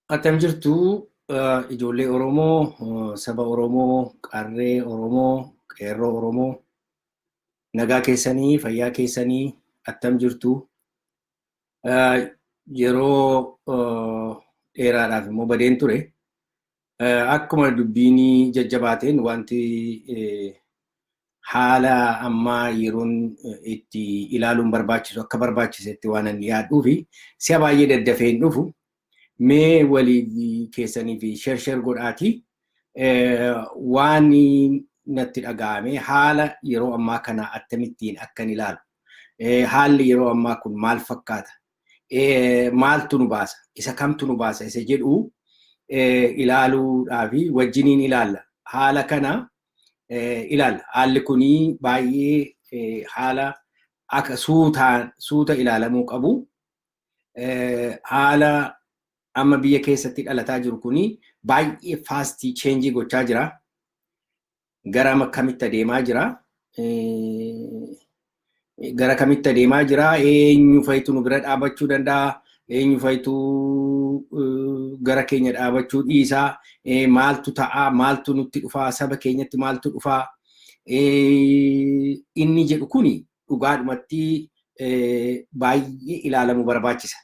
Akkam jirtu ijoollee Oromoo, saba Oromoo, qarree Oromoo, qeerroo Oromoo, nagaa keessanii, fayyaa keessanii, attam jirtu? Yeroo dheeraadhaaf immoo badeen ture. Akkuma dubbiin jajjabaateen wanti haala ammaa yeroon itti ilaaluun barbaachisu akka barbaachisetti waan ani yaaduu fi si'a baay'ee daddafee hin dhufu. Mee walii keessanii fi share share godhaatii waan natti dhaga'ame, haala yeroo ammaa kana akkamittiin akkan ilaalu, haalli yeroo ammaa kun maal fakkaata, maaltu nu baasa, isa kamtu nu baasa isa jedhu ilaaluudhaa fi wajjiniin ilaalla. Haala kana ilaalla. Haalli kunii baay'ee haala akka suutaan suuta ilaalamuu qabu. Haala amma biyya keessatti dhalataa jiru kuni baay'ee fast change gochaa jira. Gara kamitti adeemaa jira? Gara kamitti adeemaa jira? Eenyu fayitu nu bira dhaabachuu danda'a? Eenyu fayitu gara keenya dhaabachuu dhiisaa? Maaltu ta'aa? Maaltu nutti dhufaa? Saba keenyatti maaltu dhufaa? Inni jedhu kuni dhugaadhumatti baay'ee ilaalamuu barbaachisa.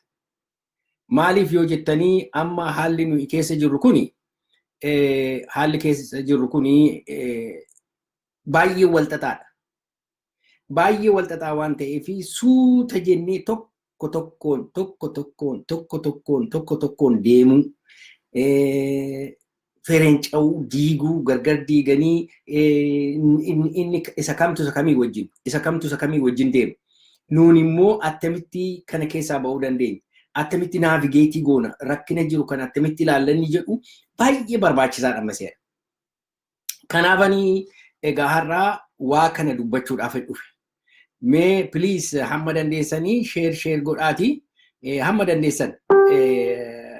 Maaliif yoo jettanii, amma haalli nuyi keessa jirru kuni, haalli keessa jirru kuni baay'ee walxaxaadha. Baay'ee walxaxaa waan ta'eef suuta jennee tokko tokkoon, tokko tokkoon, tokko tokkoon, tokko tokkoon deemuu, ferenca'uu, diiguu, gargar diiganii inni isa kamtu isa kamii wajjin, isa kamtu isa kamii wajjin deema. Nuun immoo attamitti kana keessaa ba'uu dandeenya? Attamitti navigate goona? Rakkina jiru kana attamitti ilaallanni jedhu baay'ee barbaachisaadha amma seera. Kanaafanii egaa har'aa waa kana dubbachuudhaaf dhufe. Mee please, hamma dandeessanii share share godhaatii, hamma dandeessan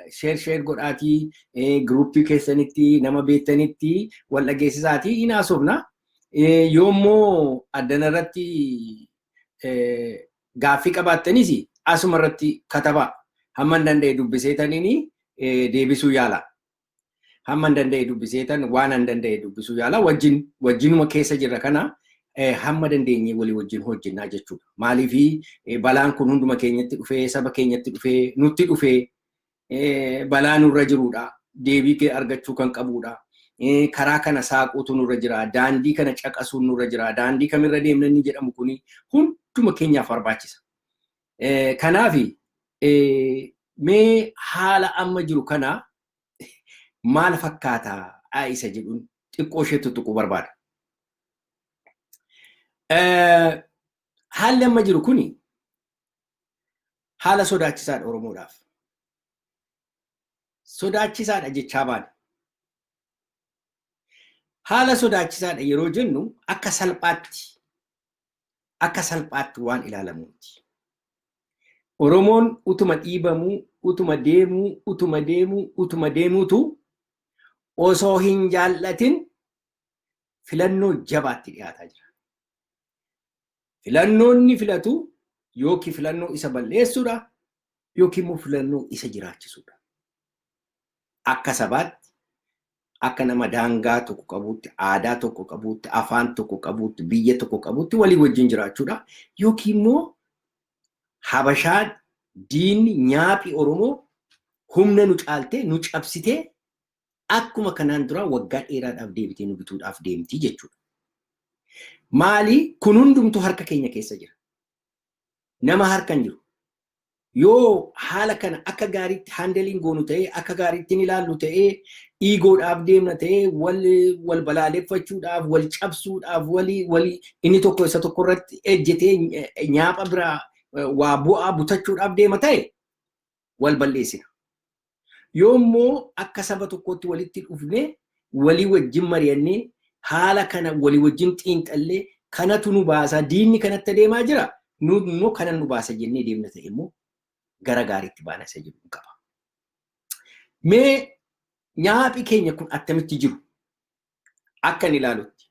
share share godhaatii, group keessanitti, nama beektanitti wal dhageessisaatii hin haasofna. Yoommoo addana irratti gaaffii qabaattanis asuma irratti katabaa. Hamma hin danda'e dubbiseetaniin deebisuu yaala. Hamma hin danda'e dubbiseetan, waan hin danda'e dubbisuu yaala. Wajjin wajjinuma keessa jirra, kana hamma dandeenye walii wajjin hojjennaa jechuudha. Maaliifi balaan kun hunduma keenyatti dhufee, saba keenyatti dhufee, nutti dhufee, balaa nurra jirudha. Deebii argachuu kan qabudha. Karaa kana saaquutu nurra jira. Daandii kana caqasuun nurra jira. Daandii kamirra deemna inni jedhamu kuni hunduma keenyaaf barbaachisa. Kanaaf mee haala amma jiru kana maal fakkaataa isa jedhuun xiqqoo ishee tuttuquu barbaada. Haalli amma jiru kuni haala sodaachisaadha Oromoodhaaf. Sodaachisaadha jechaa baane. Haala sodaachisaadha yeroo jennu akka salphaatti waan ilaalamuuti. Oromoon utuma dhiibamuu, utuma deemuu, utuma deemuu, utuma deemuutu osoo hin jaallatin filannoo jabaatti dhiyaataa jira. Filannoon inni filatu yookiin filannoo isa balleessuudha yookiin immoo filannoo isa jiraachisuudha. Akka sabaatti, akka nama daangaa tokko qabuutti, aadaa tokko qabuutti, afaan tokko qabuutti, biyya tokko qabuutti walii wajjin jiraachuudha. Yookiin immoo Habashaan diinni nyaaphi Oromoo humna nu caaltee nu cabsitee akkuma kanaan dura waggaa dheeraadhaaf deebitee nu bituudhaaf deemti jechuudha. Maali, kun hundumtuu harka keenya keessa jira. Nama harka hin jiru. Yoo haala kana akka gaariitti handle iin goonu ta'ee, akka gaariitti hin ilaallu ta'ee, dhiigoodhaaf deemna ta'ee, wal wal balaaleffachuudhaaf, wal cabsuudhaaf, walii walii inni tokko isa tokko irratti ejjetee nyaapha biraa waa bu'aa butachuudhaaf deema ta'e, wal balleessina. Yoo immoo akka saba tokkootti walitti dhufnee, walii wajjin mari'annee, haala kana walii wajjin xiinxallee, kanatu nu baasa, diinni kanatti adeemaa jira, nu immoo kana nu baasa jennee deemna ta'e immoo gara gaariitti baana isa jedhu qaba. Mee nyaaphi keenya kun attamitti jiru? Akka inni ilaalutti.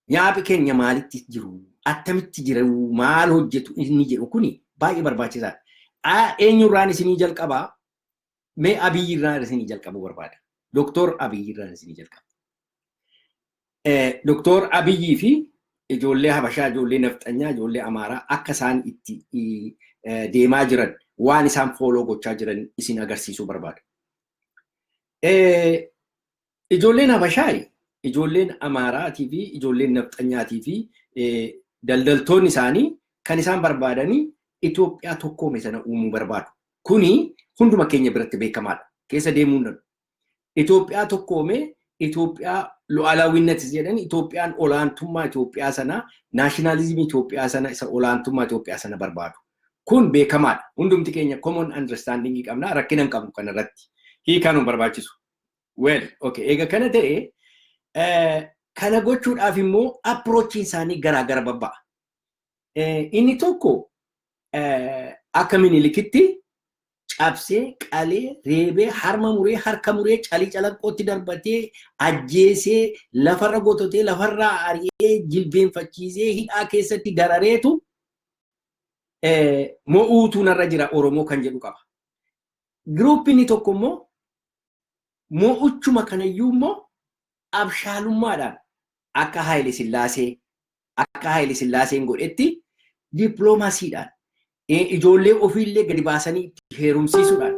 Nyaaphi keenya maalitti jiru? Attamitti jiru? Maal hojjetu inni jedhu kuni baay'ee barbaachisaadha. Eenyurraan isinii jalqabaa? Mee Abiyyi irraa isinii jalqabuu barbaada. Doktor Abiyyi irraa isinii jalqaba. Doktor Abiyyii fi ijoollee Habashaa, ijoollee Nafxanyaa, ijoollee Amaaraa akka isaan itti deemaa jiran, waan isaan follow gochaa jiran isin agarsiisuu barbaada. Ijoolleen Habashaa, ijoolleen Amaaraatii fi ijoolleen Nafxanyaatii fi daldaltoonni isaanii kan isaan barbaadanii Itoophiyaa tokkoome sana uumuu barbaadu. Kuni hunduma keenya biratti beekamaadha. Keessa deemuu hin danda'u. Itoophiyaa tokkoome, Itoophiyaa lu'aalaawwinnati jedhan, Itoophiyaan olaantummaa Itoophiyaa sana, nationalism Itoophiyaa sana, isa olaantummaa Itoophiyaa sana barbaadu. Kun beekamaadha. Hundumti keenya common understanding qabna. Rakkina hin qabnu kanarratti. Hiikaan nu barbaachisu. Well, okay. Egaa kana ta'e, kana gochuudhaaf immoo approachiin isaanii garaa gara babba'a. Inni tokko akka Minilikitti cabsee, qalee, reebee, harma muree, harka muree, calii calanqootti darbatee, ajjeesee, lafarra gototee, lafarraa ari'ee, jilbeenfachiisee, hidhaa keessatti darareetu mo'uutu narra jira Oromoo kan jedhu qaba. Groupiin tokko immoo mo'uchuma kanayyuu immoo abshaalummaadhaan akka Haayile Sillaaseen godhetti dippiloomaasiidhaan, ijoollee ofiillee gadi baasanii itti heerumsiisuudhaan,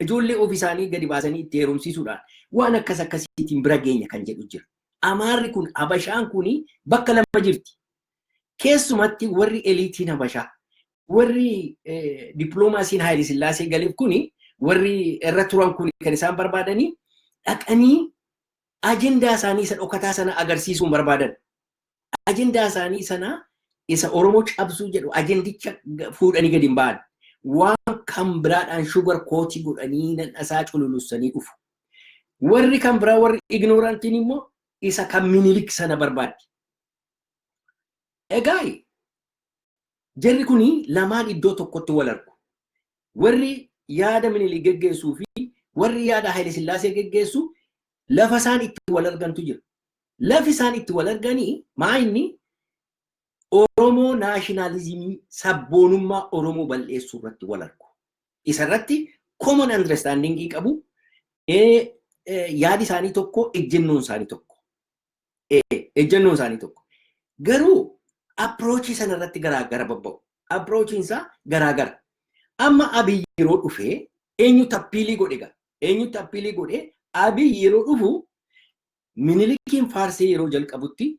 ijoollee ofii isaanii gadi baasanii itti heerumsiisuudhaan, waan akkas akkasiitiin bira geenya kan jedhu jira. Amaarri kun, Habashaan kun bakka lama jirti. Keessumatti warri eliteiin Habashaa, warri dippiloomaasiin Haayile Sillaasee galeef kuni, warri irra turan kun kan isaan barbaadanii dhaqanii ajendaa isaanii isa dhokataa sana agarsiisuun barbaadan. Ajendaa isaanii sana isa Oromoo cabsuu jedhu ajendicha fuudhanii gadi hin ba'an. Waan kan biraadhaan sugar coat godhanii nadhasaa cululussanii dhufu. Warri kan biraa, warri ignorantiin immoo isa kan Minilik sana barbaaddi. Egaa jarri kuni lamaan iddoo tokkotti wal argu. Warri yaada Minilik geggeessuu fi warri yaada Haayile Sillaasee geggeessu lafa isaan itti wal argantu jira. Lafi isaan itti wal arganii maa inni? Oromoo nationalism, sabboonummaa Oromoo bal'eessuu irratti wal argu. Isa irratti common understanding qabu. Yaadi isaanii tokko, ejjennoon isaanii tokko. Ejjennoon isaanii tokko. Garuu approach sana irratti garaagara babba'u. Approachiin isaa garaagara. Amma Abiy yeroo dhufee eenyutti appeal godhe gaa? Eenyutti appeal godhe? Abiy yeroo dhufu Minilikiin faarsee yeroo jalqabutti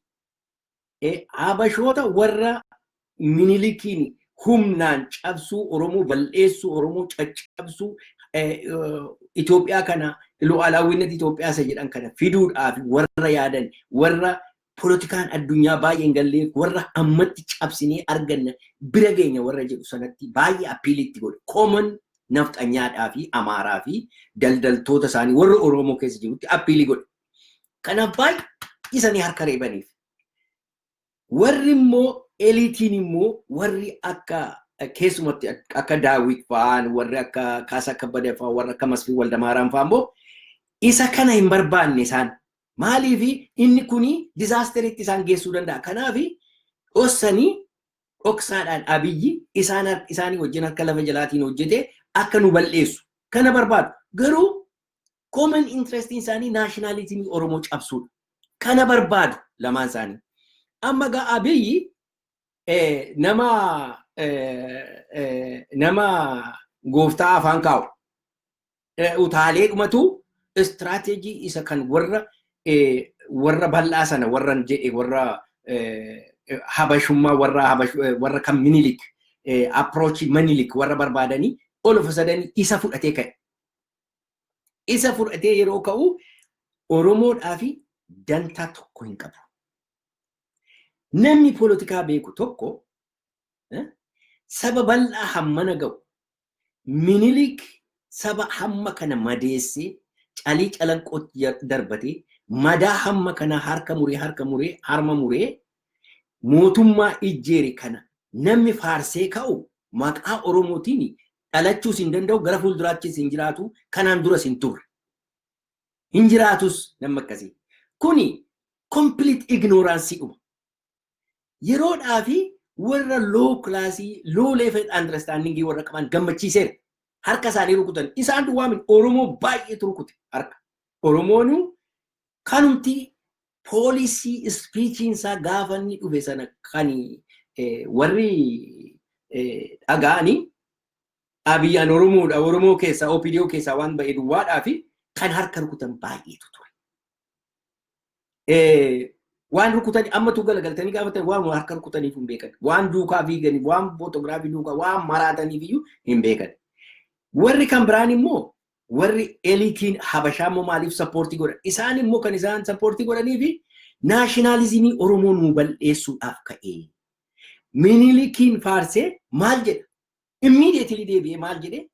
Habashoota warra Minilikiin humnaan cabsuu, Oromoo bal'eessuu, Oromoo caccabsuu, Itoophiyaa kana lu'aalaawwinnati Itoophiyaa isa jedhan kana fiduudhaaf warra yaadan, warra polotikaan addunyaa baay'ee hin galleef, warra ammatti cabsinee arganna bira geenya warra jedhu sanatti baay'ee appeal itti godhe. Common nafxanyaadhaa fi Amaaraa fi daldaltoota isaanii warra Oromoo keessa jirutti appeal godhe. Kanaaf baay'isanii harka reebaniif. Warri immoo eliteiin immoo warri akka keessumatti akka Daawit fa'aan, warri akka Kaasaa Kabbadee fa'aan, warri akka Masfii Waldamaaraan fa'aan immoo isa kana hin barbaanne isaan. Maaliif? Inni kuni disasteritti isaan geessuu danda'a. Kanaaf dhossanii dhoksaadhaan Abiyyi isaanii wajjin harka lafa jalaatiin hojjete akka nu bal'eessu kana barbaadu. Garuu common interest isaanii nationalism Oromoo cabsuudha. Kana barbaadu lamaan isaanii. Amma gaa Abiyyi nama gooftaa afaan kaa'u. Utaalee dhumatu strategy isa kan warra bal'aa sana, warra jedhe, warra habashummaa, warra kan Minilik approach, Minilik warra barbaadanii all of a sudden isa fudhatee ka'e. Isa fudhatee yeroo ka'u Oromoodhaa fi dantaa tokko hin qabu. Namni poolitikaa beeku tokko saba bal'aa hammana ga'u, Minilik saba hamma kana madeessee, calii calanqootti darbatee, madaa hamma kana harka muree, harka muree, harma muree mootummaa ijjeere kana namni faarsee ka'u maqaa Oromootiin dhalachuus hin danda'u, gara fuulduraattis hin jiraatu, kanaan duras hin turre. Hin jiraatus namni akkasii. Kuni complete ignorance dhuma. Yeroodhaa fi warra low class, low level understanding warra qaban gammachiiseera. Harka isaanii rukutan. Isaan duwwaa miti, Oromoo baay'eetu rukute harka. Oromoon kanumti policy speechiin isaa gaafa inni dhufe sana kan warri dhaga'anii Abiyyaan Oromoodha, Oromoo keessaa, OPDO keessaa waan ba'e duwwaadhaa fi kan harka rukutan baay'eetu ture. Waan rukutanii ammatu galagaltanii gaafatan waan harka rukutaniif hin beekan. Waan duukaa fiiganiif, waan footogiraafii duukaa, waan maraataniif iyyuu hin beekan. Warri kan biraan immoo, warri eliteiin Habashaa immoo maaliif support godhan? Isaan immoo kan isaan support godhanii fi nationalism Oromoo nuu bal'eessuudhaaf ka'ee. Minilikiin faarsee maal jedha? Immediately deebi'ee maal jedhee?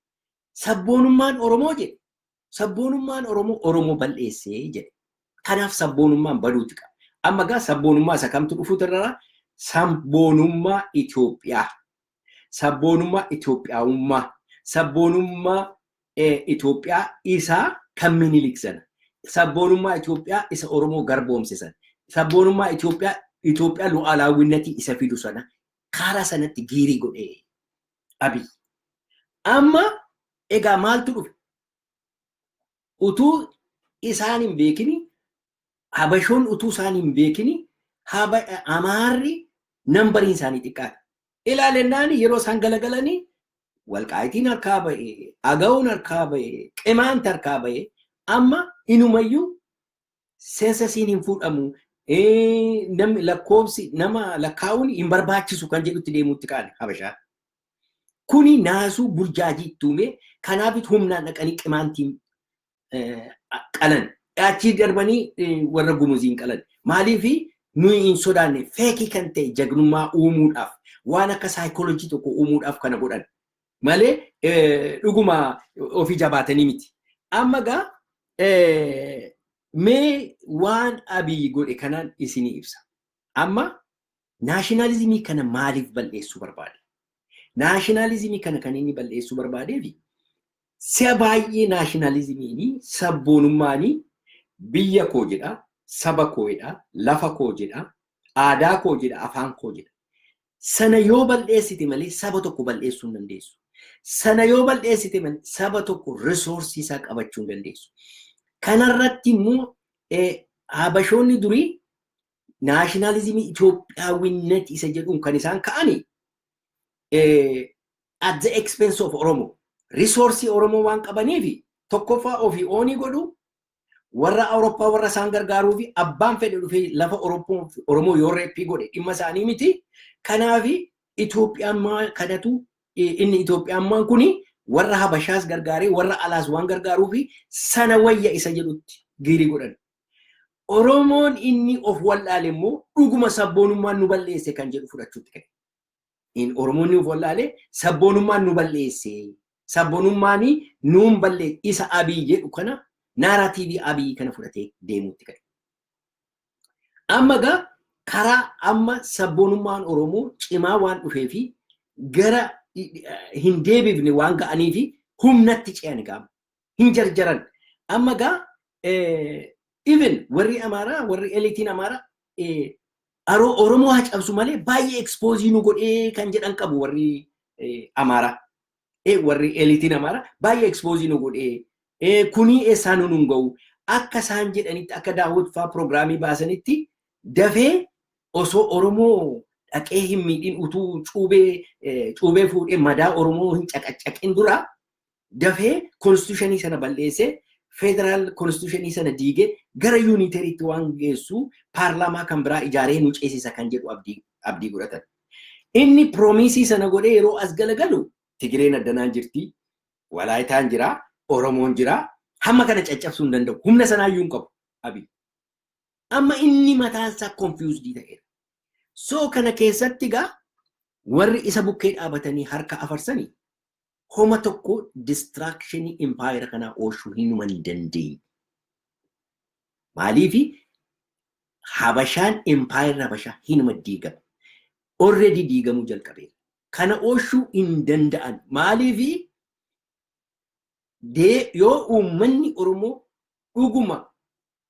Sabboonummaan Oromoo jedhe. Sabboonummaan Oromoo Oromoo bal'eessee jedhe. Kanaaf sabboonummaan baduuti qaba. Amma gaa sabboonummaa isa kamtu dhufuutu irraa? Sabboonummaa Itoophiyaa. Sabboonummaa Itoophiyaawummaa. Sabboonummaa Itoophiyaa isa kan Minilik sana. Sabboonummaa Itoophiyaa isa Oromoo garboomse sana. Sabboonummaa Itoophiyaa, Itoophiyaa lu'aalaawwinnatii isa fidu sana, karaa sanatti gear godhee Abiy. Amma egaa maaltu dhufe? Utuu isaan hin beekini, Habashoon utuu isaan hin beekini, Amaarri numberiin isaanii xiqqaadha. Ilaalennaan yeroo isaan galagalanii Walqaayitiin harkaa ba'e, Agawuun harkaa ba'e, Qimaanti harkaa ba'e, amma inumayyuu censusiin hin fuudhamu, namni lakkoofsi nama lakkaa'uun hin barbaachisu kan jedhutti deemuutti kaane Habashaa. Kuni naasuu burjaajii itti uume. Kanaafit humnaan dhaqanii Qimaantiin qalan. Achii darbanii warra Gumuziin qalan. Maaliifi nuyi hin sodaanne fake kan ta'e jagnummaa uumuudhaaf, waan akka saayikoolojii tokko uumuudhaaf kana godhan. Malee dhuguma ofii jabaatanii miti. Amma gaa mee waan Abiyyi godhe kanaan isinii ibsa. Amma nationalism kana maaliif bal'eessuu barbaade? Nationalism kana kan inni bal'eessuu barbaadeefi si'a baay'ee nationalismiin, sabboonummaanii biyya koo jedha, saba koo jedha, lafa koo jedha, aadaa koo jedha, afaan koo jedha. Sana yoo bal'eessite malee saba tokko bal'eessuu hin dandeessu. Sana yoo bal'eessite malee saba tokko resource isaa qabachuu hin dandeessu. Kanarratti immoo Habashoonni durii nationalism Itoophiyaawwinnati isa jedhuun kan isaan ka'ani at the expense of Oromo. Resource Oromoo waan qabaniif tokkoffaa ofii own godhu, warra Awurooppaa warra isaan gargaaruu fi abbaan fedhe dhufee lafa Oromoo yoo rape godhe dhimma isaanii miti. Kanaaf Itoophiyaan kanatu inni Itoophiyaan kuni warra Habashaas gargaaree warra alaas waan gargaaruu fi sana wayya isa jedhutti gear godhan. Oromoon inni of wallaale immoo dhuguma sabboonummaan nu balleesse kan jedhu fudhachuutti ka'e. Oromoonni of wallaale sabboonummaan nu balleesse. Sabboonummaan nuun balleesse isa Abiy jedhu kana, narrative Abiy kana fudhatee deemuutti ka'e. Amma gaa karaa amma sabboonummaan Oromoo cimaa waan dhufee fi gara hin deebifne waan ga'anii fi humnatti ce'an gaama. Hin jarjaran. Amma gaa even warri Amaaraa, warri eliteiin Amaaraa Oromoo haa cabsu malee baay'ee expose nu godhee kan jedhan qabu warri Amaaraa. Warri eliteiin Amaaraa baay'ee expose nu godhee kunii eessaa nu nun ga'u. Akka isaan jedhanitti, akka Daawwit fa'aa program baasanitti, dafee osoo Oromoo dhaqee hin miidhin, utuu cuubee cuubee fuudhee madaa Oromoo hin caqaccaqin dura dafee constitution sana balleessee, federal constitution sana diigee gara unitaryitti waan geessu paarlaamaa kan biraa ijaaree nu ceesisa kan jedhu abdii godhatan. Inni promise sana godhee yeroo as galagalu Tigireen addanaan jirti, Walaayitaan jira, Oromoon jira, hamma kana caccabsuu hin danda'u. Humna sanaayyuu hin qabu Abiy. Amma inni mataan isaa confused ta'eera. So kana keessatti gaa warri isa bukkee dhaabatanii harka afarsanii homa tokko destruction empire kanaa oolchuu hinuma hin dandeenye. Maaliifi Habashaan, empire Habashaa hinuma diigama. Already diigamuu jalqabeera. Kana oolchuu hin danda'an. Maaliifi yoo uummanni Oromoo dhuguma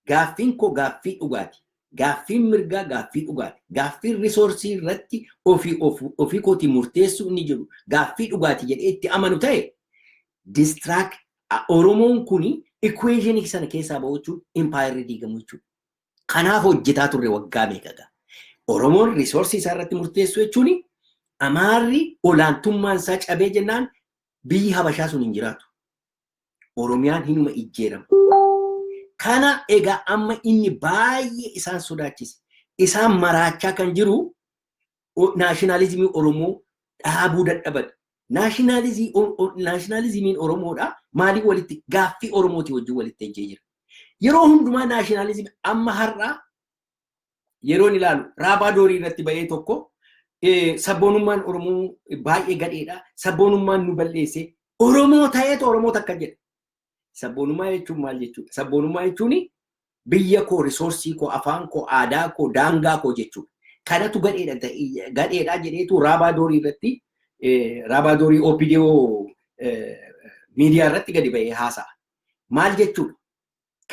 gaaffiin koo gaaffii dhugaati. Gaaffiin mirgaa gaaffii dhugaati. Gaaffiin resource irratti ofii ofii kootii murteessuu inni jedhu gaaffii dhugaati jedhee itti amanu ta'e, Distract Oromoon kuni equationii sana keessaa bahu jechuun impaayerri diigamu jechuudha. Kanaaf hojjetaa turre waggaa meeqa gaa. Oromoon resourceii isaa irratti murteessu jechuun Amaarri olaantummaan isaa cabee jennaan biyyi Habashaa sun hin jiraatu. Oromiyaan hinuma ijjeerama. Kana egaa amma inni baay'ee isaan sodaachise. Isaan maraachaa kan jiru nationalismii Oromoo dhaabuu dadhaban. Nationalismiin Oromoodha maaliif walitti gaaffii Oromooti wajjin walitti ejjee jira? Yeroo hundumaa nationalismii amma har'a yeroon ilaalu Raabaa Doorii irratti ba'ee tokko, sabboonummaan Oromoo baay'ee gadheedha. Sabboonummaan nu balleesse. Oromoo ta'eetu Oromoo takka jedha. Sabboonummaa jechuun maal jechuudha? Sabboonummaa jechuun biyya koo, resourceii koo, afaan koo, aadaa koo, daangaa koo jechuudha. Kanatu gadheedha gadheedha jedheetu Raabaa Doorii irratti, Raabaa Doorii OPDO miidiyaa irratti gadi ba'ee haasa'a. Maal jechuudha?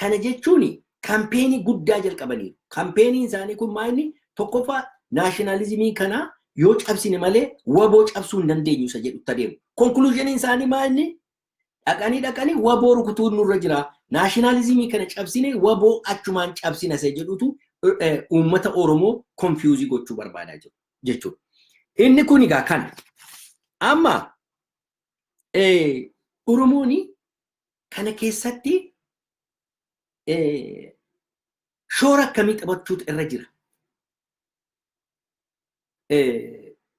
Kana jechuun campaignii guddaa jalqabaniiru. Campaigniin isaanii kun maal inni? Tokkoffaa, nationalismii kana yoo cabsine malee WBO cabsuu hin dandeenyu isa jedhutti adeemu. Conclusioniin isaanii maal inni? Dhaqanii dhaqanii WBO rukutuun nurra jira. Nationalismii kana cabsine WBO achumaan cabsina isa jedhutu uummata Oromoo confuse gochuu barbaadaa jiru jechuudha. Inni kun egaa kana. Amma Oromoon kana keessatti shoora akkamii taphachuutu irra jira?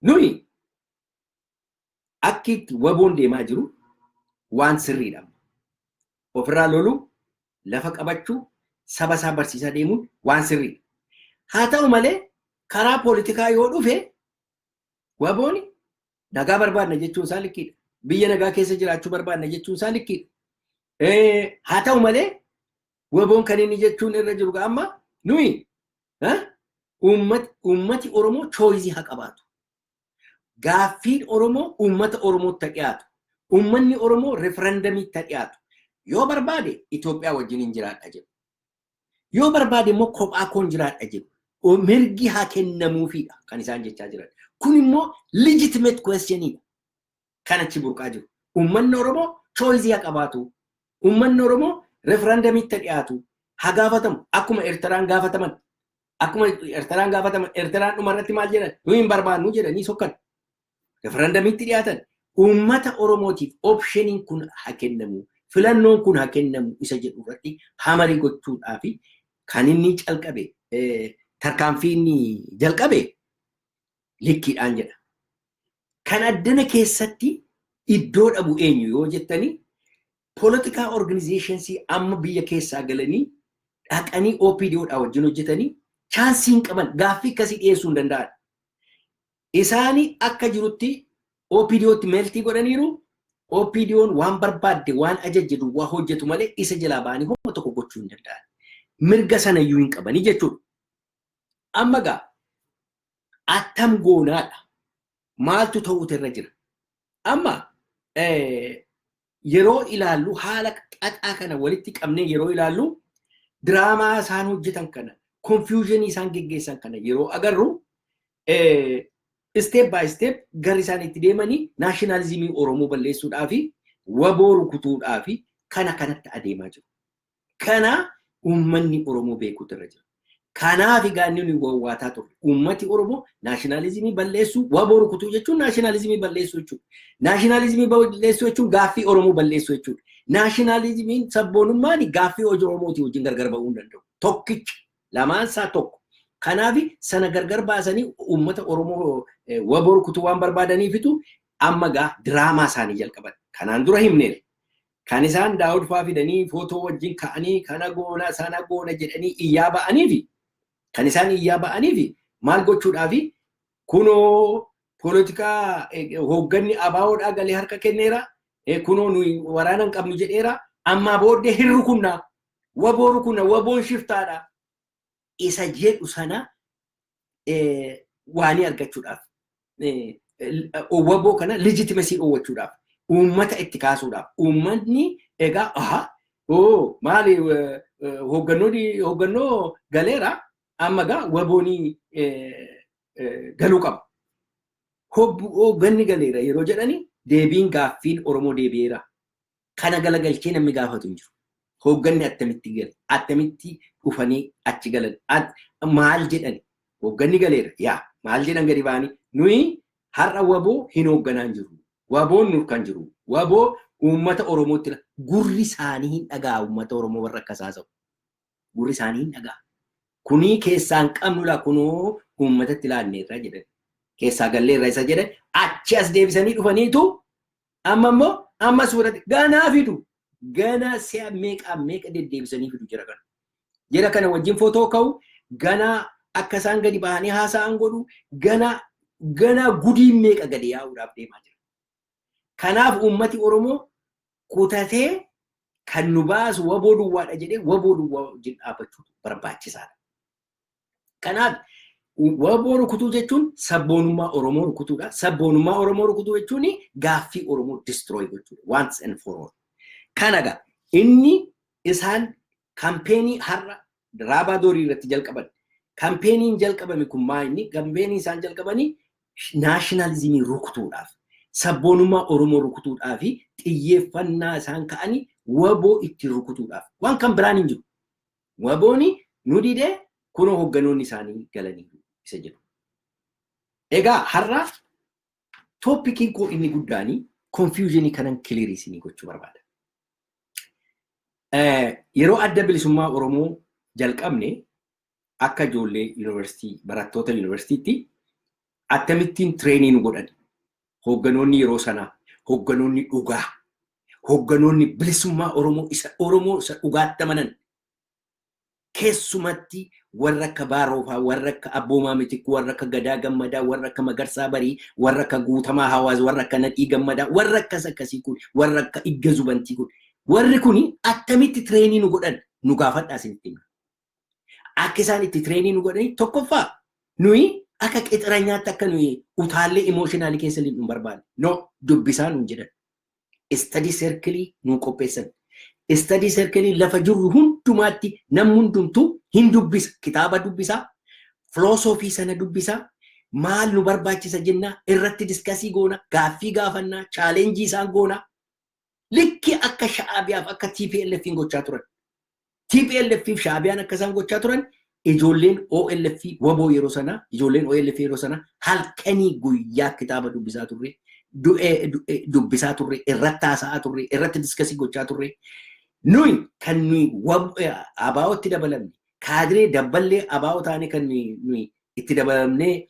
Nuyi akki itti WBOn deemaa jiru waan sirriidha. Ofirraa loluu, lafa qabachuu, saba isaa barsiisaa deemuun waan sirriidha. Haa ta'u malee, karaa poolitikaa yoo dhufe WBOn nagaa barbaadna jechuun isaa likkiidha. Biyya nagaa keessa jiraachuu barbaadna jechuun isaa likkiidha. Haa ta'u malee, WBOn kan inni jechuun irra jiru amma nuyi uummati Oromoo choiceii haa qabaatu. Gaaffiin Oromoo uummata Oromootti haa dhiyaatu. Uummanni Oromoo referendumiitti haa dhiyaatu. Yoo barbaade Itoophiyaa wajjin hin jiraadha jedhu. Yoo barbaade immoo kophaa koon jiraadha jedhu. Mirgi haa kennamuufidha kan isaan jechaa jiran. Kun immoo legitimate questionidha. Kan achi burqaa jiru. Uummanni Oromoo choiceii haa qabaatu. Uummanni Oromoo referendumiitti haa dhiyaatu. Haa gaafatamu. Akkuma Eertiraan gaafataman. Akkuma Eertiraan gaafataman. Eertiraan dhumarratti maal jedhan? "Nu hin barbaannu" jedhanii sokkan. Referendumiitti dhiyaatan. Uummata Oromootiif optioniin kun haa kennamu. Filannoon kun haa kennamu isa jedhu irratti hamarii gochuudhaaf kan inni calqabe, tarkaanfii inni jalqabe likkiidhaan jedha. Kan addana keessatti iddoo dhabu eenyu yoo jettanii, political organizationsii amma biyya keessaa galanii dhaqanii OPDOdhaa wajjin hojjetanii chancei hin qaban, gaaffii akkasii dhiyeessuu hin danda'an. Isaani akka jirutti OPDOtti meltii godhaniiru. OPDOn waan barbaadde, waan ajajje duwwaa hojjetu malee isa jalaa ba'anii homa tokko gochuu hin danda'an. Mirga sanayyuu hin qabanii jechuudha. Amma gaa attam goonaadha? Maaltu ta'uutu irra jira? Amma yeroo ilaallu, haala xaxaa kana walitti qabnee yeroo ilaallu, diraamaa isaan hojjetan kana, confusionii isaan geggeessan kana yeroo agarru, step by step garri isaan itti deemanii nationalismii Oromoo balleessuudhaa fi WBO rukutuudhaa fi kana kanatti adeemaa jiru. Kana uummanni Oromoo beekuutu irra jira. Kanaaf egaa inni nuyi wawwaataa turre. Uummati Oromoo nationalismii balleessuu, WBO rukutuu jechuun nationalismii balleessuu jechuudha. Nationalismii balleessuu jechuun gaaffii Oromoo balleessuu jechuudha. Nationalismiin, sabboonummaan gaaffii Oromootii wajjin gargar ba'uu hin danda'u. Tokkicha. Lamaan isaa tokko. Kanaaf sana gargar baasanii uummata Oromoo WBO rukutuu waan barbaadaniifitu amma gaa diraamaa isaanii jalqaban. Kanaan dura himneera. Kan isaan Daawud fa'aa fidanii footoo wajjin ka'anii kana goona sana goona jedhanii iyyaa ba'aniifi, kan isaan iyyaa ba'aniifi maal gochuudhaafi? Kunoo poolitikaa hoogganni ABOdhaa galee harka kenneera, kunoo nuyi waraana hin qabnu jedheera, ammaa booddee hin rukunnaa, WBO rukunna, WBOn shiftaadha isa jedhu sana waanii argachuudhaaf, WBO kana legitimacy dhoowwachuudhaaf, uummata itti kaasuudhaaf. Uummanni egaa, aha, oo maali, hooggannoo galeera, amma gaa WBOnii galuu qaba. Hoogganni galeera yeroo jedhani deebiin gaaffiin Oromoo deebi'eera. Kana galagalchee namni gaafatu hin jiru. Hoogganni attamitti gale? Attamitti dhufanii achi galan? Maal jedhan? Hoogganni galeera. Yaa, maal jedhan gadi ba'anii? Nuyi har'a WABOO hin hoogganaa hin jiru. WABOOn nur kan jiru. WABOO uummata Oromootti gurri isaanii hin dhagaa, uummata Oromoo warra akkas haasa'u. Gurri isaanii hin dhagaa. Kunii keessaan qabnu laa, kunoo uummatatti laanneerra jedhan. Keessaa galleerra isa jedhan achi as deebisanii dhufaniitu amma immoo amma suuratti ganaa fidu. Ganaa si'a meeqaa meeqa deddeebisanii fidu jira kana. Jira kana wajjin footoo ka'u, ganaa akka isaan gadi bahanii haasa'an godhu, ganaa ganaa gudiin meeqa gadi yaa'uudhaaf deemaa jira. Kanaaf uummati Oromoo kutatee kan nu baasu WABOO duwwaadha jedhee WABOO duwwaa wajjin dhaabbachuutu barbaachisaadha. Kanaaf WABOO rukutuu jechuun sabboonummaa Oromoo rukutuudha. Sabboonummaa Oromoo rukutuu jechuun gaaffii Oromoo destroy gochuudha. Once and for all. Kana egaa inni isaan campaign har'a Raabaa Doorii irratti jalqaban. Campaigniin jalqabame kun maa inni? Campaign isaan jalqabanii nationalism rukutuudhaaf, sabboonummaa Oromoo rukutuudhaaf, xiyyeeffannaa isaan ka'anii WABOO itti rukutuudhaaf. Waan kan biraan hin jiru. WABOOni nu didee, kunoo hoogganoonni isaanii galanii isa jedhu. Egaa har'a topiciin koo inni guddaanii confusion kanan clear isinii gochuu barbaada. Yeroo Adda Bilisummaa Oromoo jalqabne, akka ijoollee yuunivarsiitii, barattoota yuunivarsiitiitti akkamittiin train nu godhan hoogganoonni yeroo sanaa, hoogganoonni dhugaa, hoogganoonni bilisummaa Oromoo isa Oromoo isa dhugaatti amanan, keessumatti warra akka Baaroofaa, warra akka Abboomaa Mitikkuu, warra akka Gadaa Gammadaa, warra akka Magarsaa Barii, warra akka Guutamaa Hawaas, warra akka Nadhii Gammadaa, warra akkas akkasii kun, warra akka Igga Zubantii kun, warri kun attamitti train nu godhan nu gaafadhaa, isinitti hima. Akka isaan itti train nu godhanii, tokkoffaa, nuyi akka qixira akka nuyi utaallee emotional keessa nu barbaanne. No, dubbisaa nuun jedhan. Study circle nu qopheessan. Study circle lafa jirru hundumaatti namni hundumtuu hin dubbisa. Kitaaba dubbisaa, filoosofii sana dubbisaa, maal nu barbaachisa jennaa irratti discuss goona, gaaffii gaafannaa, challenge isaan goona. Likki akka Sha'aabiyaaf akka TPLF gochaa turan. TPLF fi Sha'aabiyaan akka isaan gochaa turan, ijoolleen OLF WABOO yeroo sana, ijoolleen OLF yeroo sana halkanii guyyaa kitaaba dubbisaa turre, dubbisaa turre, irratti haasa'aa turre, irratti discuss gochaa turre. Nuyi kan nuyi ABO'tti dabalamne, kaadiree dabballee ABO taane, kan nuyi itti dabalamnee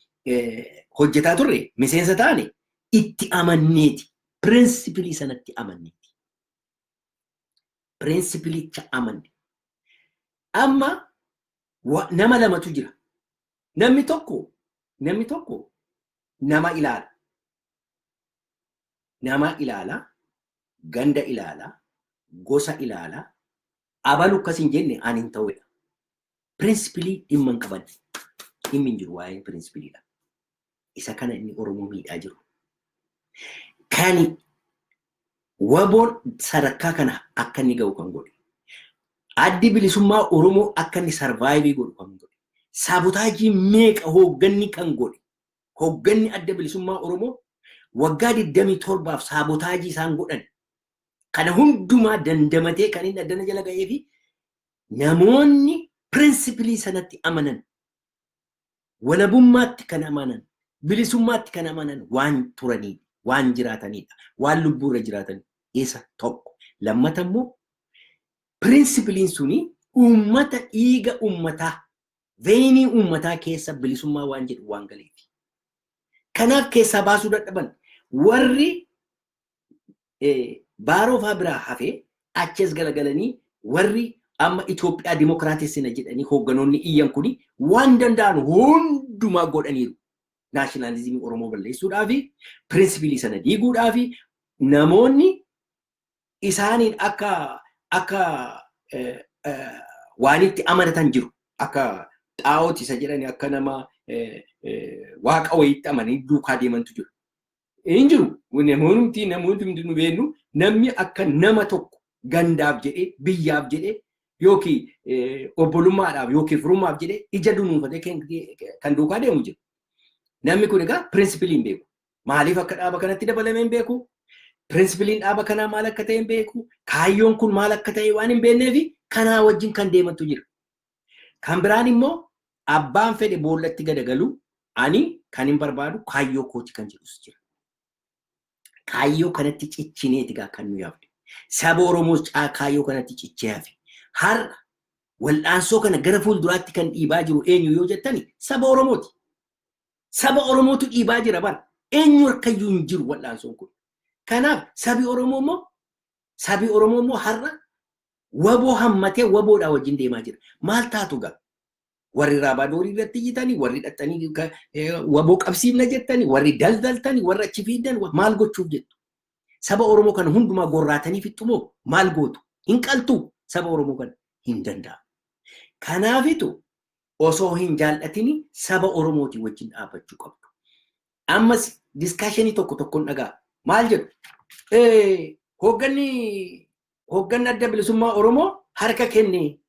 hojjetaa turre, miseensa taane, itti amanneeti. Principle sanatti amanneeti. Principlicha amanne. Amma nama lamatu jira. Namni tokko nama ilaala. Nama ilaala, ganda ilaala, gosa ilaala, abalu akkas hin jenne ani hin ta'uudha. Principle dhimma hin qaban. Dhimmi hin jiru waa'ee principleiidha. Isa kana inni Oromoo miidhaa jiru. Kani WABOon sadarkaa kana akka inni ga'u kan godhe. Addi Bilisummaa Oromoo akka inni survive godhu kan godhe. Sabotage meeqa hoogganni kan godhe. Hoogganni Adda Bilisummaa Oromoo waggaa 27f sabotage isaan godhan. Kana hundumaa dandamatee kan inni addana jala ga'ee fi namoonni principle sanatti amanan, walabummaatti kan amanan, bilisummaatti kan amanan waan turanii, waan jiraatanidha, waan lubbuurra jiraatan isa tokko. Lammata immoo principleiin suni uummata, dhiiga uummataa, vein uummataa keessa bilisummaa waan jedhu waan galeef. Kanaaf keessaa baasuu dadhaban. Warri Baaroo fa'aa biraa hafee achas galagalanii, warri amma Itoophiyaa dimokiraatessina jedhanii hoogganoonni iyyan kuni waan danda'an hundumaa godhaniiru. Nationalism Oromoo balleessuudhaa fi principle sana diiguudhaa fi namoonni isaaniin akka waan itti amanatan jiru. Akka xaa'ooti isa jedhani, akka nama waaqa wayiitti amananii duukaa deemantu jiru. Hin jiru. Namoonni nu beeknu, namni akka nama tokko gandaaf jedhee, biyyaaf jedhee, yookiin obbolummaadhaaf yookiin firummaaf jedhee ija dunuunfatee kan duukaa deemu jiru. Namni kun egaa principle hin beeku. Maaliif akka dhaaba kanatti dabalame hin beeku? Principleiin dhaaba kanaa maal akka ta'e hin beeku. Kaayyoon kun maal akka ta'e waan hin beekneefi kanaa wajjin kan deemantu jira. Kan biraan immoo abbaan fedhe boollatti gadagalu, ani kan hin barbaadu kaayyoo kooti kan jedhus jira. Kaayyoo kanatti cichineeti gaa kan nu yaafne. Saba Oromoos kaayyoo kanatti cichee hafe. Har'a wal'aansoo kana gara fuulduraatti kan dhiibaa jiru eenyu yoo jettani, saba Oromooti. Saba Oromootu dhiibaa jira bara. Eenyu harkayyuu hin jiru wal'aansoon kun. Kanaaf sabi Oromoo immoo har'a WBO hammatee WBOdhaa wajjin deemaa jira. Maal taatu gaa? Warri raabaa irratti iyyitanii, warri dhattanii WBO qabsiifna jettanii, warri daldaltanii, warri achi fiidan maal gochuuf jettu? Saba Oromoo kana hundumaa gorraatanii fixxumoo maal gootu? Hin qaltu, saba Oromoo kana hin danda'amu. Kanaafitu osoo hin jaallatini saba Oromootii wajjin dhaabbachuu qabdu. Ammas discussionii tokko tokkoon dhagaa. Maal jedhu? Hoogganni Adda Bilisummaa Oromoo harka kenne,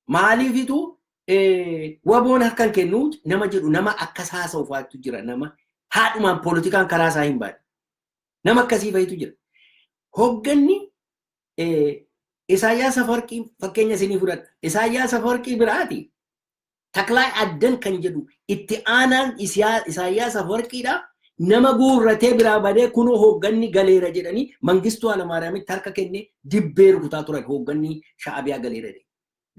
maaliifitu WBOn harka hin kennu nama jedhu, nama akkas haasa'u faatu jira, nama haadhumaan poolitikaan karaa isaa hin baane. Nama akkasii fa'itu jira. Hoogganni Isaayyaas Afawarqii fakkeenya isinii fudhadha. Isaayyaas Afawarqii biraati. Taklaay Addan kan jedhu itti aanaan Isaayyaas Afawarqiidha. Nama guurratee biraa badee kunoo hoogganni galeera jedhanii Mangistuu Hayilamaariyaamitti harka kennee dibbee rukutaa turan, hoogganni Sha'abiyaa galeera jedhe.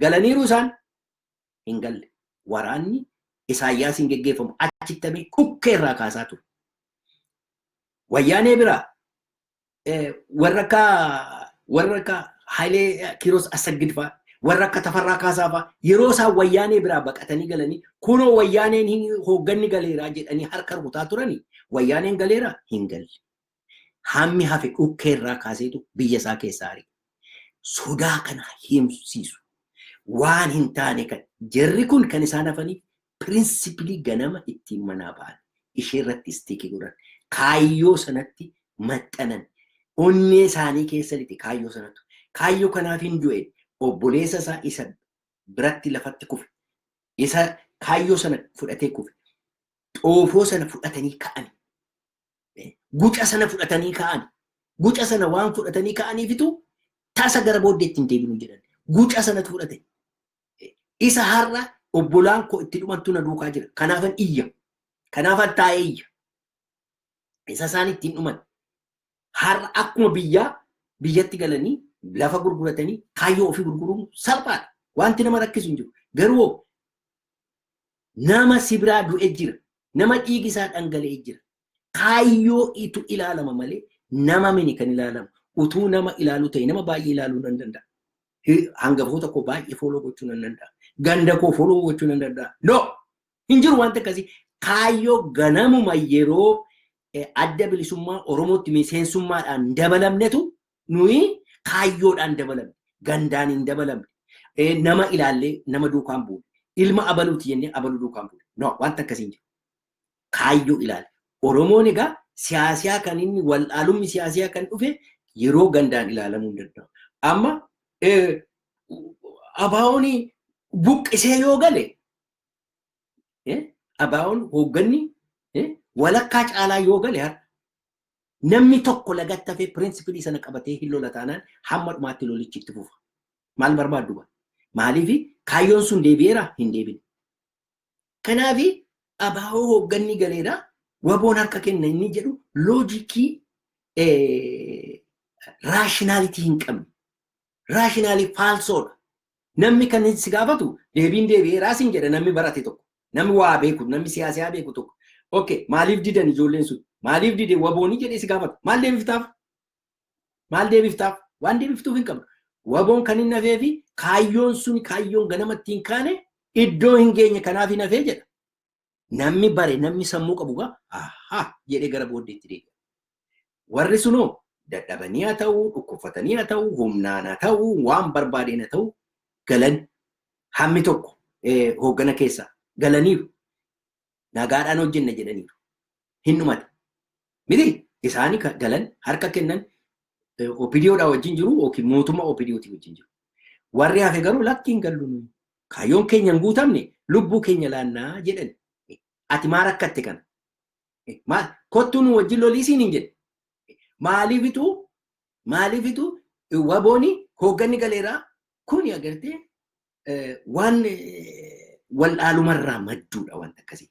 Galaniiru isaan hin galle. Waraanni Isaayyaasiin geggeeffamu achittamee dhukkee irraa kaasaa ture. Wayyaanee biraa warra akka Hayilee Kiiroos Assaggid fa'aa, warra akka Tafarraa Kaasaa fa'aa yeroo isaan Wayyaanee biraa baqatanii galanii kunoo Wayyaaneen hoogganni galeeraa jedhanii harka rukutaa turanii, Wayyaaneen galeeraa hin galle. Hammi hafe dhukkee irraa kaaseetu biyya isaa keessaa ari'e. Sodaa kana himsiisu. Waan hin taane kan jarri kun kan isaan hafanii principleii ganama ittiin manaa ba'an ishee irratti stick godhan, kaayyoo sanatti maxxanan, onnee isaanii keessa lixe kaayyoo sanatu. Kaayyoo kanaaf hin du'e. Obboleessa isaa isa biratti lafatti kufe, isa kaayyoo sana fudhatee kufe, xoofoo sana fudhatanii ka'an, guca sana fudhatanii ka'an. Guca sana waan fudhatanii ka'aniifitu tasa gara booddee ittiin deebinu jedhan. Guca sanatu fudhate. Isa har'a obbolaan koo itti dhumantu na duukaa jira. Kanaafan iyya. Kanaafan taa'ee iyya. Isa isaan ittiin dhuman. Har'a akkuma biyyaa biyyatti galanii lafa gurguratanii kaayyoo ofii gurguruun salphaadha. Wanti nama rakkisu hin jiru. Garuu nama si biraa du'e jira. Nama dhiigi isaa dhangala'ee jira. Kaayyoo itu ilaalama malee nama mini kan ilaalamu. Utuu nama ilaaluu ta'e nama baay'ee ilaaluu nan danda'a. Hangafoota koo baay'ee follow gochuu nan danda'a. Ganda koo follow gochuu nan danda'a. No! Hin jiru wanta akkasii. Kaayyoo ganamuma yeroo Adda Bilisummaa Oromootti miseensummaadhaan dabalamnetu nuyi kaayyoodhaan dabalamne. Gandaan hin dabalamne. Nama ilaallee nama duukaan buune. Ilma abaluuti jennee abaluu duukaan buune. No, wanta akkasii hin jiru. Kaayyoo ilaale. Oromoon egaa siyaasiyaa kan inni wal'aalummi siyaasiyaa kan dhufe yeroo gandaan ilaalamuu hin danda'u. Amma ABO'n buqqisee yoo gale, ABO'n hoogganni walakkaa caalaa yoo gale, har'a namni tokko lagatti hafee principleii sana qabatee hin lola taanaan hamma dhumaatti lolichi itti fufa. Maal barbaaddu ba? Maaliif kaayyoon sun deebi'eera hin deebine? Kanaaf ABO hoogganni galeera, WBOn harka kenna inni jedhu logicii rationality hin qabne. Rationally falseodha. Namni kan si gaafatu deebiin deebi'eeraa siin jedha namni barate tokko. Namni waa beeku, namni siyaasaa beeku tokko. Okay, maaliif didan ijoolleen sun? Maaliif dide WBOnii jedhee si gaafatu? Maal deebiftaaf? Maal deebiftaaf? Waan deebiftuuf hin qabdu. WBOn kan hin hafee fi kaayyoon sun, kaayyoon ganama ittiin kaane iddoo hin geenye, kanaaf hin hafee jedha. Namni bare, namni sammuu qabu gaa ahaa jedhee gara booddeetti deebi'a. Warri sunoo dadhabanii haa ta'u, dhukkubfatanii haa ta'u, humnaan haa ta'u, waan barbaadeen haa ta'u, galan hammi tokko hooggana keessaa galaniiru. Nagaadhaan hojjenna jedhaniiru. Hin dhumate. Miti isaanii galan harka kennan OPDOdhaa wajjin jiru yookiin mootummaa OPDOtii wajjin jiru. Warri hafe garuu lakki, hin gallu nuyi. Kaayyoon keenya hin guutamne, lubbuu keenya laannaa jedhan. Ati maa rakkatte kana? Maal kottuu nu wajjin lolii siin hin jedhe. Maaliifitu WBOni hoogganni galeeraa kuni agartee waan wallaalumarraa madduudha wanta akkasii.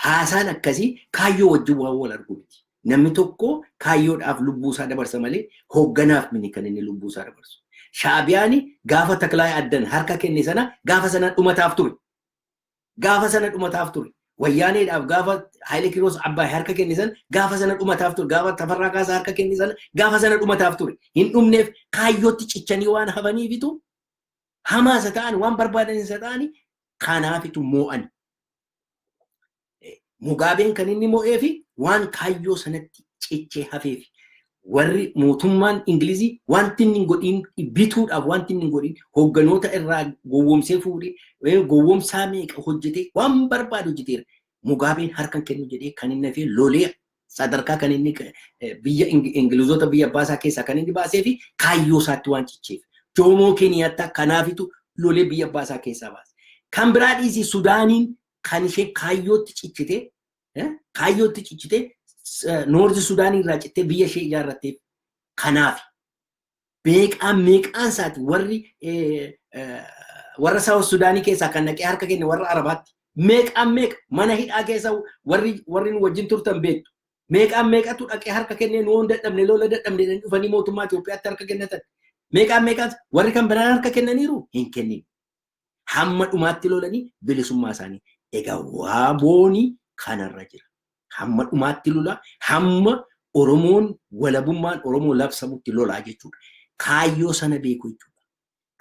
Haasaan akkasii kaayyoo wajjin waan wal argu miti. Namni tokko kaayyoodhaaf lubbuu isaa dabarsa malee hoogganaaf mini kan inni lubbuu isaa dabarsu. Shaabiyaan gaafa Taklaa Addan harka kenne sana, gaafa sana dhumataaf ture. Gaafa sana dhumataaf ture. Wayyaaneedhaaf gaafa Haayile Kiroos Abbaay harka kenne sana, gaafa sana dhumataaf ture. Gaafa Tafarraa Kaasaa harka kenne sana, gaafa sana dhumataaf ture. Hin dhumneef. Kaayyootti cichanii waan hafaniifitu, hamaa isa ta'an, waan barbaadan isa ta'ani, kanaafitu moo'an. Mugaabeen kan inni mo'ee fi waan kaayyoo sanatti cichee hafeef, warri mootummaan Ingilizii wanti inni hin godhin bituudhaaf, wanti inni hin godhin, hoogganoota irraa gowwoomsee fuudhee, gowwoomsaa meeqa hojjetee, waan barbaadu hojjeteera. Mugaabeen harka kennu jedhee kan inni hafee lolee sadarkaa kan inni biyya Ingilizoota biyya abbaasaa keessaa kan inni baasee fi kaayyoo isaatti waan cicheef. Joomoo Keeniyaattaa kanaafitu lolee biyya abbaasaa keessaa baase. Kan biraa dhiisii, Sudaaniin kan ishee kaayyootti cichite North Sudaanii irraa cittee biyya ishee ijaarratteef kanaaf. Meeqaan meeqaan isaati warri warra South Sudaanii keessaa kan naqee harka kenne warra Arabaatti. Meeqaan meeqa mana hidhaa keessa warri nu wajjin turtan beektu. Meeqaan meeqatu dhaqee harka kennee, nu waan dadhabne, lola dadhabne, dhufanii mootummaa Itoophiyaatti harka kennatan. Meeqaan meeqaan warri kan biraan harka kennaniiru hin kennin. Hamma dhumaatti lolanii bilisummaa isaanii. Egaa WBOni kanarra jira. Hamma dhumaatti lola, hamma Oromoon walabummaan Oromoo labsamutti lolaa jechuudha. Kaayyoo sana beeku jechuudha.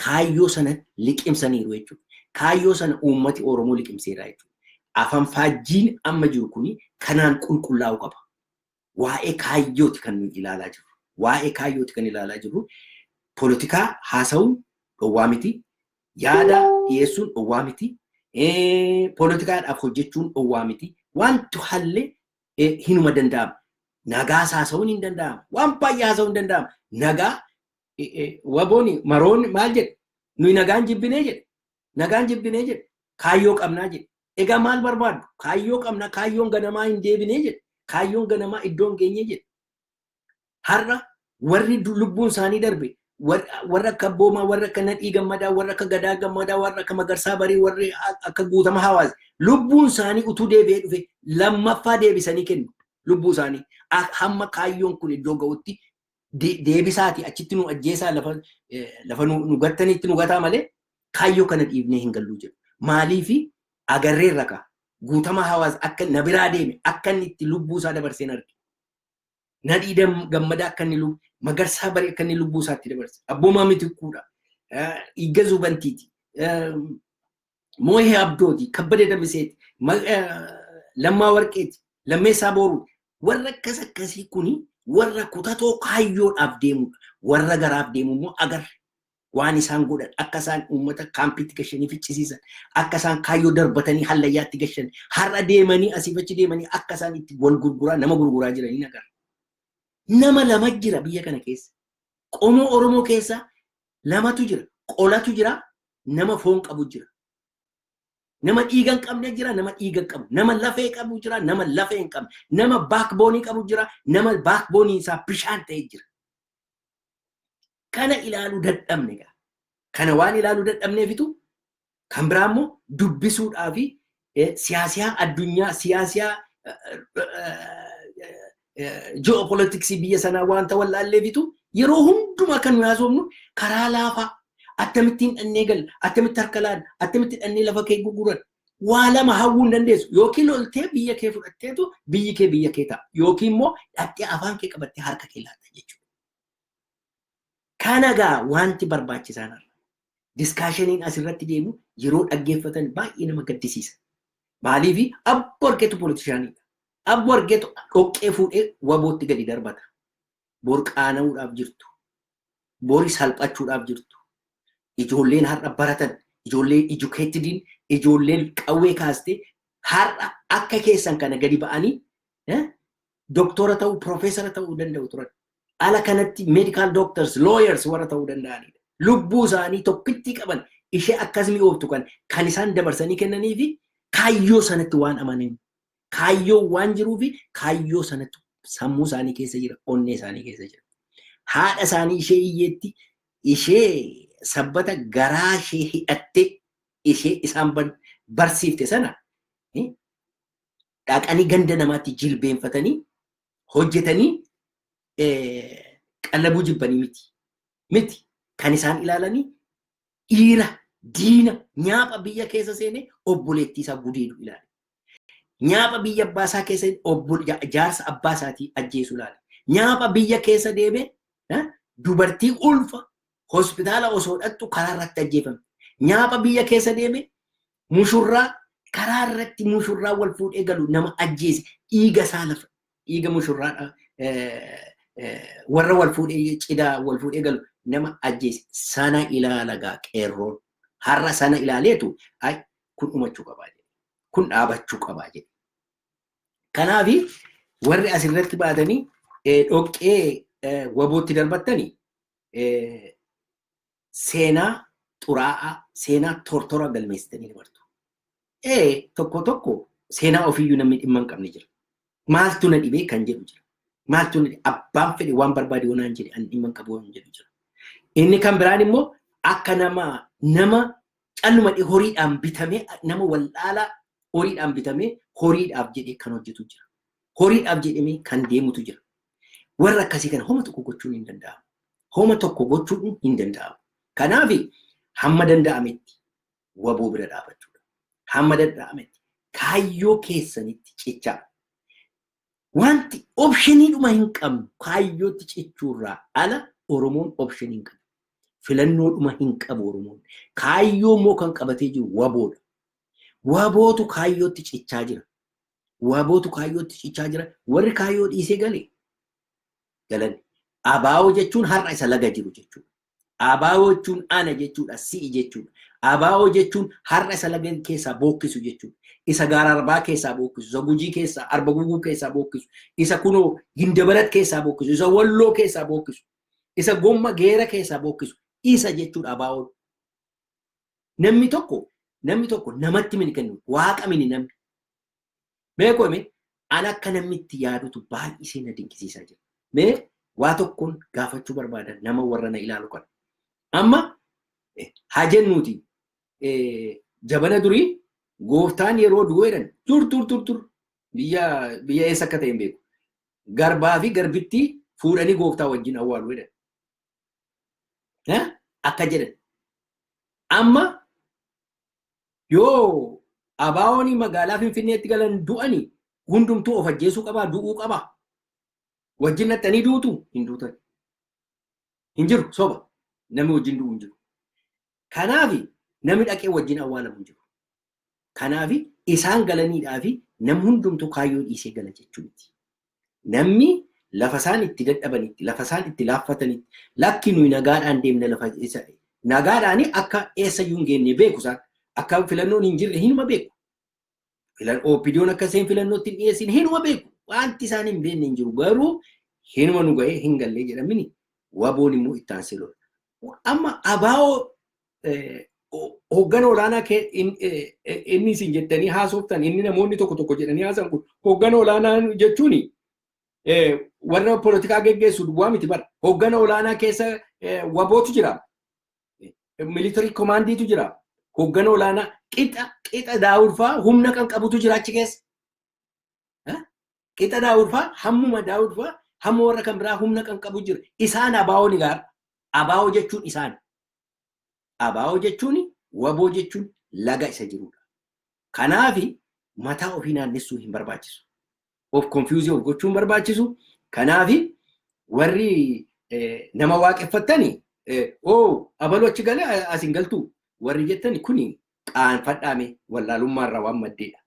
Kaayyoo sana liqimsaniiru jechuudha. Kaayyoo sana uummati Oromoo liqimseera jechuudha. Afaan faajjiin amma jiru kuni kanaan qulqullaa'uu qaba. Waa'ee kaayyooti kan nuyi ilaalaa jirru. Waa'ee kaayyooti kan ilaalaa jirru. Poolitikaa haasa'uun dhowwaa miti. Yaada dhiyeessuun dhowwaa miti. Poolitikaadhaaf hojjechuun dhowwaa miti. Wanti hallee hinuma danda'ama. Nagaas haasa'uun hin danda'ama. Waan baay'ee haasa'uun hin danda'ama. Nagaa WBOni maroon maal jedhe? Nuyi nagaan jibbinee jedhe. Nagaan jibbinee jedhe. Kaayyoo qabnaa jedhe. Egaa maal barbaaddu? Kaayyoo qabna, kaayyoon ganamaa hin deebinee jedhe. Kaayyoon ganamaa iddoo hin geenye jedhe. Har'a warri lubbuun isaanii darbe, warra akka Abboomaa, warra akka Nadhii Gammadaa, warra akka Gadaa Gammadaa, warra akka Magarsaa Barii, warri akka Guutama Hawaas, lubbuun isaanii utuu deebi'ee dhufe lammaffaa deebisanii kennu lubbuu isaanii. Hamma kaayyoon kun iddoo ga'utti deebisaati achitti nu ajjeesaa, lafa nu gattanitti nu gataa malee kaayyoo kana dhiibnee hin galluu jedhu. Maaliifi agarreerra kaa Guutama Hawaas akka na biraa deeme, akka inni itti lubbuu isaa dabarseen arge. Nadhii Gammadaa akka inni lubbuu, Magarsaa Barii akka inni lubbuu isaatti dabarse. Abboomaa Mitikkuudha. Iggazuu Bantiiti. Moohee Abdooti. Kabbadee Damiseeti. Lammaa Warqeeti. Lammeessaa Booruu. Warra akkas akkasii kuni warra kutatoo kaayyoodhaaf deemudha. Warra garaaf deemu immoo agarre. Waan isaan godhan, akka isaan uummata kaampiitti gashanii ficcisiisan, akka isaan kaayyoo darbatanii hallayyaatti gashan, har'a deemanii asiif achi deemanii akka isaan itti wal gurguraa, nama gurguraa jiranii agarra. Nama lama jira biyya kana keessa. Qomoo Oromoo keessa lamatu jira. Qolatu jira, nama foon qabu jira. Nama dhiiga hin qabne jira, nama dhiiga qabu. Nama lafee qabu jira, nama lafee hin qabne. Nama backbone qabu jira, nama backbone isaa bishaan ta'e jira. Kana ilaaluu dadhabne gaa. Kana waan ilaaluu dadhabneefitu kan biraa immoo dubbisuudhaa fi siyaasiyaa addunyaa, siyaasiyaa ji'oopolitiksii biyya sanaa waanta wallaalleefitu yeroo hundumaa kan nu haasofnu karaa laafaa, akkamittiin dhannee galla, akkamitti harka laanna, akkamitti dhannee lafa kee gurguran. Waa lama hawwuu hin dandeessu. Yookiin loltee biyya kee fudhatteetu biyyi kee biyya kee ta'a. Yookiin immoo dhattee afaan kee qabattee harka kee laatta jechuudha. Kana gaa wanti barbaachisaan har'a. Discussioniin asirratti deemu yeroo dhaggeeffatan baay'ee nama gaddisiisa. Maaliif? Abbo argeetu politicianiidha. Abbo argeetu dhoqqee fuudhee WBOtti gadi darbata. Bor qaana'uudhaaf jirtu. Bori salphachuudhaaf jirtu. Ijoolleen har'a baratan, ijoolleen educatediin, ijoolleen qawwee kaaste har'a akka keessan kana gadi ba'anii doktora ta'uu, piroofeesara ta'uu danda'u turan. Ala kanatti medical doctors, lawyers warra ta'uu danda'anidha. Lubbuu isaanii tokkitti qaban ishee akkas mi'ooftu kan isaan dabarsanii kennanii fi kaayyoo sanatti waan amanin, kaayyoo waan jiruu fi kaayyoo sanatti Sammuu isaanii keessa jira, onnee isaanii keessa jira. Haadha isaanii ishee hiyyeetti, ishee sabbata garaa ishee hidhattee ishee isaan barsiifte sana dhaqanii ganda namaatti jilbeenfatanii hojjetanii qallabuu jibbanii miti. Miti kan isaan ilaalanii dhiira diina nyaapha biyya keessa seenee obboleettii isaa gudeedu ilaale. Nyaapha biyya abbaa isaa keessa jaarsa abbaa isaatii ajjeesu ilaale. Nyaapha biyya keessa deemee dubartii ulfa hospitaala osoo dhaqxu karaa irratti ajjeefame. Nyaapha biyya keessa deemee mushurraa karaa irratti mushurraa wal fuudhee galu nama ajjeese, dhiiga isaa lafa dhiiga mushurraa warra wal fuudhee cidaa wal fuudhee galu nama ajjeese sana ilaala gaa qeerroon. Har'a sana ilaaleetu ay kun dhumachuu qabaa jedhe. Kun dhaabachuu qabaa jedhe. Kanaafi warri asirratti baatanii dhoqqee wabootti darbattanii seenaa xuraa'aa, seenaa tortora galmeessitanii dabartu. Tokko tokko seenaa ofiiyyuu namni dhimma hin qabne jira. Maaltu na dhibee kan jedhu jira. Maaltu na abbaan fedhe waan barbaade yoo naan jedhe ani dhimma hin qabu waan jedhu jira. Inni kan biraan immoo akka nama calluma horiidhaan bitamee, nama wallaalaa horiidhaan bitamee horiidhaaf jedhee kan hojjetu jira. Horiidhaaf jedhamee kan deemutu jira. Warra akkasii kana homa tokko gochuun hin danda'amu. Homa tokko gochuun hin danda'amu. Kanaaf hamma danda'ametti waboo bira dhaabachuudha. Hamma danda'ametti kaayyoo keessanitti cichaa. Wanti optioniidhuma hin qabnu kaayyootti cichuurraa ala Oromoon optionii hin qabu. Filannoodhuma hin qabu Oromoon. Kaayyoo immoo kan qabatee jiru waboodha. Wabootu kaayyootti cichaa jira. Wabootu kaayyootti cichaa jira. Warri kaayyoo dhiisee gale galan. Abaa'oo jechuun har'a isa laga jiru jechuudha. Abaa'oo jechuun ana jechuudha, si'i jechuudha. Abaa'oo jechuun har'a isa laga keessaa bookkisu jechuudha. Isa gaara arbaa keessaa bookkisu, isa Gujii keessaa, Arba Guguu keessaa bookkisu, isa kunoo Gindabarat keessaa bookkisu, isa Walloo keessaa bookkisu, isa Gomma Geera keessaa bookkisu, isa jechuudha abaa'oon. Namni tokko namatti mini kennu, waaqa mini namni. Beekoo mee an akka namni itti yaadutu baay'isee na dinqisiisaa jira. Mee waa tokkoon gaafachuu barbaada nama warra na ilaalu kana. Amma haa jennuuti jabana durii gooftaan yeroo du'u jedhan dur dur dur dur biyya eessa akka ta'e hin beeku. Garbaa fi garbittii fuudhanii gooftaa wajjin awwaalu jedhan. Akka jedhan. Amma yoo abaawoon magaalaa Finfinneetti galan du'ani hundumtuu of ajjeesuu qabaa, du'uu qabaa. Wajjin dhattanii duutu hin duutan. Hin jiru, soba. Namni wajjin du'u hin jiru. Kanaaf namni dhaqee wajjin awwaalamu hin jiru. Kanaaf isaan galaniidhaa fi namni hundumtuu kaayyoo dhiisee gala jechuu miti. Namni lafa isaan itti dadhabanitti, lafa isaan itti laaffatanitti, lakki nuyi nagaadhaan deemna, lafa nagaadhaan akka eessayyuu hin geenne beeku isaan. Akka filannoon hin jirre hinuma beeku. OPDOn akka isheen filannootti hin dhiyeessin hinuma beeku. Wanti isaan hin beekne hin jiru. Garuu hinuma nu ga'ee hin gallee jedhamini waboon immoo itti aansee lola. Amma abaa'oo hoggana olaanaa inni isin jettanii haasoftan, inni namoonni tokko tokko jedhanii haasan kun, hoggana olaanaa jechuun warra polotikaa geggeessu duwwaa miti bara. Hoggana olaanaa keessa wabootu jira. Military commandiitu jira. Hoggana olaanaa qixa qixa Daawud fa'aa humna kan qabutu jira achi keessa. Qixa Daawud fa'aa, hammuma Daawud fa'aa, hamma warra kan biraa humna kan qabu jira. Isaan abaa'oo ni gaara. Abaa'oo jechuun isaan. Abaa'oo jechuun, waboo jechuun laga isa jirudha. Kanaafi mataa ofii naannessuu hin barbaachisu. Of confuse of gochuu hin barbaachisu. Kanaafi warri nama waaqeffattani, oo abaluu achi galee as hin galtu warri jettani, kuni qaanfadhaame wallaalummaa irraa waan maddeedha.